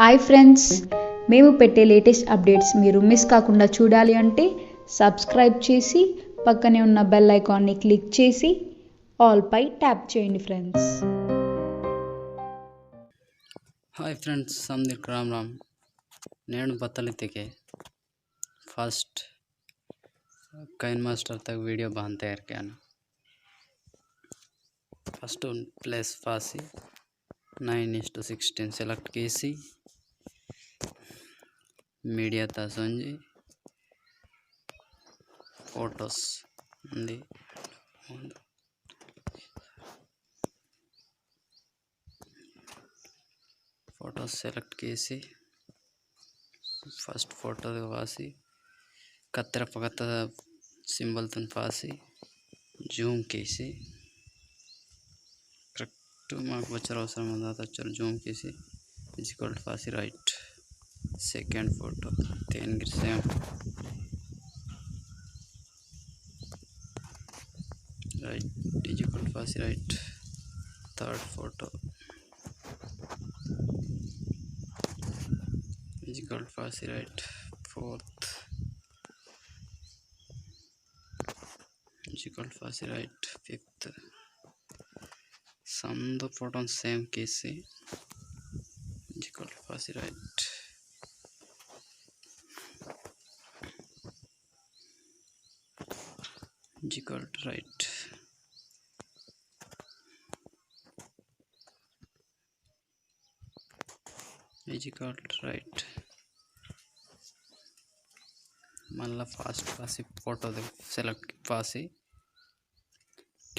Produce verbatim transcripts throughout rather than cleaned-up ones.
Hi friends, మేము పెట్టే latest updates మీరు మిస్ కాకుండా చూడాలి అంటే సబ్స్క్రైబ్ చేసి పక్కనే ఉన్న బెల్ ఐకాన్ని క్లిక్ చేసి ఆల్ పై ట్యాప్ చేయండి ఫ్రెండ్స్. హాయ్ ఫ్రెండ్స్, అందరికి రామ్ రామ్. నేను బత్తలితికే ఫస్ట్ కైన్ మాస్టర్ తగ్గ వీడియో బాన్ తయారు కియాను. ఫస్ట్ ప్లస్ పాసి nine is to sixteen select కిసి మీడియా తా సంజి ఫొటోస్ ఉంది. ఫొటోస్ సెలెక్ట్ కిసి ఫస్ట్ ఫొటో వాసి కత్తెర పకత్త సింబల్ తున్ పాసి జూమ్ కిసి కరెక్ట్ మాకు బచ్చర్ అవసరం ఉందా తచ్చర్ జూమ్ కిసి is equal to పాసి రైట్. సెకండ్ ఫొటో దేన్ గిరి same right is equal to పాసి right. Third photo is equal to పాసి right. Fourth is equal to పాసి రైట్. ఫిఫ్త్ సందు ఫొటోన్ సేమ్ కిసి is equal to పాసి right. Is equal to right. Is equal to right. మళ్ళా ఫాస్ట్ పాసి ఫొటోది సెలెక్ట్ పాసి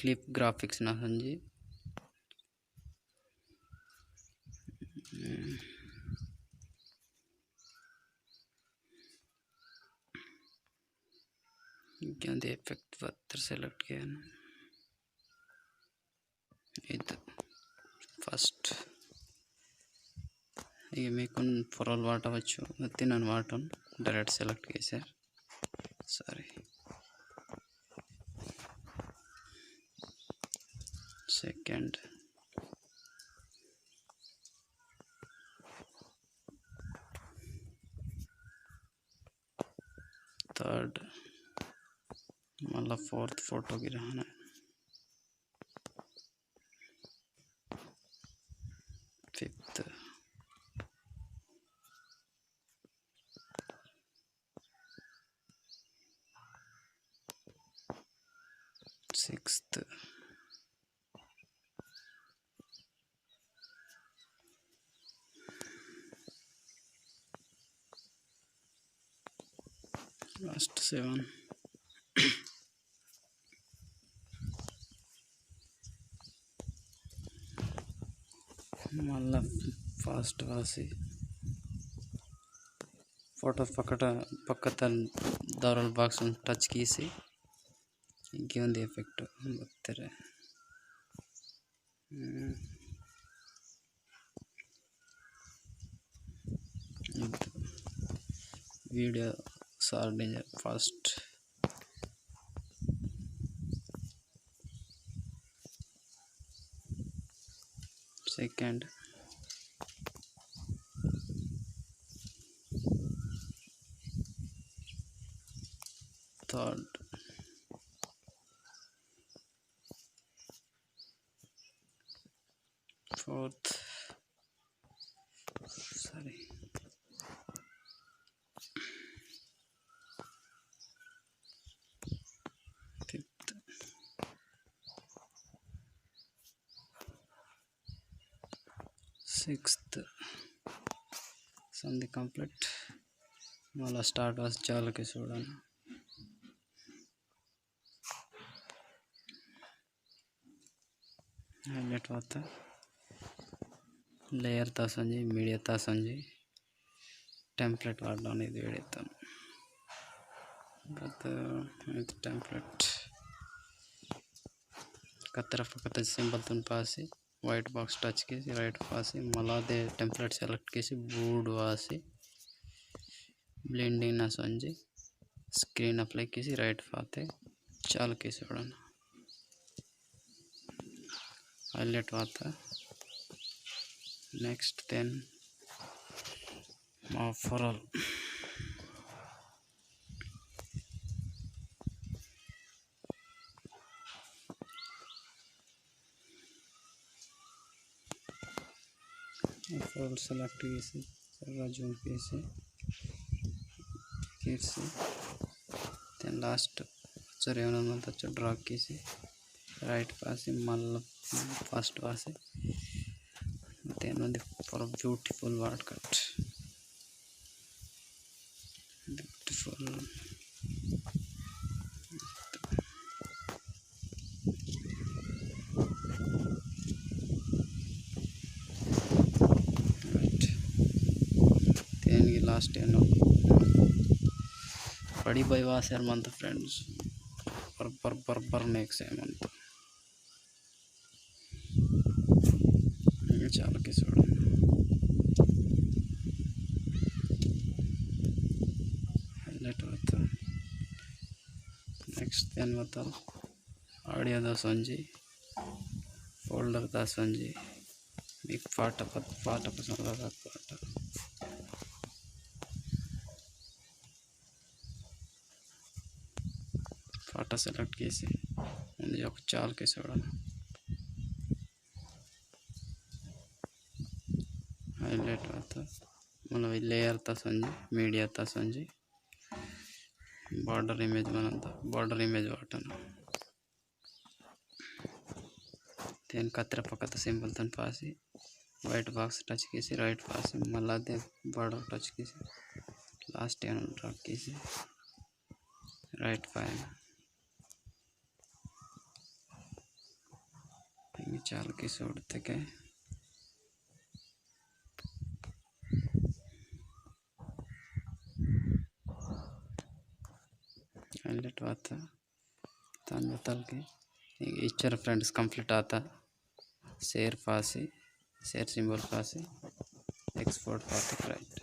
క్లిప్ గ్రాఫిక్స్ నా సంజి ఇంకేంది ఎఫెక్ట్ పత్తర్ సెలెక్ట్ కియాను. ఇది ఫస్ట్ ఇక మీకు పొరలు వాటవచ్చు. తిన్నాను వాటను డైరెక్ట్ సెలెక్ట్ కిసా. సారీ. సెకండ్ థర్డ్ మళ్ళా ఫోర్త్ ఫొటో గిరాను. ఫిఫ్త్ సిక్స్త్ లాస్ట్ సెవెన్ మళ్ళా ఫాస్ట్ వాసి ఫొటో పక్కత పక్కత దోరల్ బాక్స్ టచ్ కిసి ఇంకేంది ఎఫెక్ట్ బత్తరే. Video sir danger fast second third fourth sorry fifth sixth సంధి కంప్లీట్. మళ్ళా స్టార్ట్ వాసి చాలుకి చూడను. హైలైట్ వాత లేయర్ తా సంజి మీడియా తా సంజి టెంప్లెట్ వాడడం అనేది వీడియోతాను. బట్ ఇది టెంప్లెట్ కత్తెర పక్కత సింబల్ తున్ పాసి వైట్ బాక్స్ టచ్ కిసి రైట్ పాసి మళ్ళా అదే టెంప్లెట్ సెలెక్ట్ కిసి బోర్డు వాసి బ్లెండింగ్ నా సంజి స్క్రీన్ అప్లై కిసి రైట్ పాతే చాలు కిసి వాడను. హైలైట్ వాత next then Maaf for all. Maaf for all select iyesi, sera zoom iyesi, iyesi. Then last, sorry, another drag iyesi. Right pasi, malla first pasi. Then on the, for a beautiful word cut. Beautiful. Right. Then ye last, you know, body by waser month, friends. Bar, bar, bar, bar next month. Inge chalke sudda. Highlight bata. Next then bata. Audio da sonji. Folder da sonji. Big part of, part of, part of. Photo select kisi, undi yok chalke sudda. Highlight bata, मतलब layer ta sonji, media ta sonji, border image mananta, border image button. Then katre pakkata symbol tan pasi, white box touch kisi, right pasi, mala de border touch kisi, last ten drag kisi, right pasi. Ini chalke sudda teke. Highlight bata. Tan batalke. Ichar friends complete ata. Share pasi, share symbol pasi, export pati, right.